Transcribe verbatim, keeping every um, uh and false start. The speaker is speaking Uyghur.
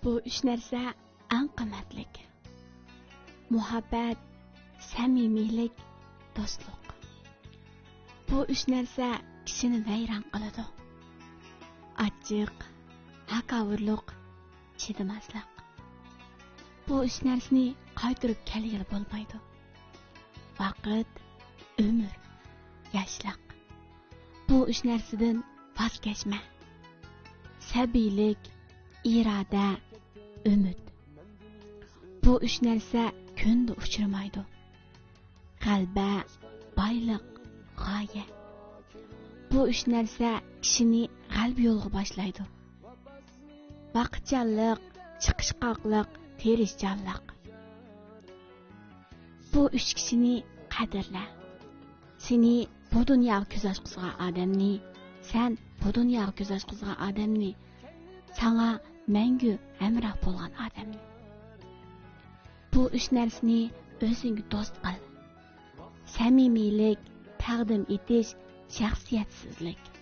بۇ ئۈچ نەرسە ئەڭ قىممەتلىك. مۇھەببەت، سەمىمىيلىك، دوستلۇق. بۇ ئۈچ نەرسە كىشىنى ۋەيران قىلىدۇ. ئاچچىق، ھاكاۋۇرلۇق، چىدىماسلىق. بۇ ئۈچ نەرسىنى قايتۇرۇپ كەلگىلى بولمايدۇ. ۋاقىت، ئۆمۈر، ياشلىق. بۇ ئۈچ نەرسىدىن ۋاز كەچمە. سەبىيلىك، ئىرادە، ئۈمىد. بۇ ئۈچ نەرسە كۈندە ئۇچرىمايدۇ. غەلىبە، بايلىق، غايە. بۇ ئۈچ نەرسە كىشىنى غەلىبە يولغا باشلايدۇ. ۋاقىتچانلىق، چىقىشقاقلىق، تىرىشچانلىق. بۇ ئۈچ كىشىنى قەدىرلە. سېنى بۇ دۇنياغا كۆز ئاچقۇزغان ئادەمنى، سەن بۇ دۇنياغا كۆز ئاچقۇزغان ئادەمنى، ساڭا مەڭگۈ ھەمراھ بولغان ئادەمنى. بۇ ئۈچ نەرسىنى ئۆزۈڭگە دوست قىل. سەمىمىيلىك، تەقدىم ئېتىش، شەخسىيەتسىزلىك.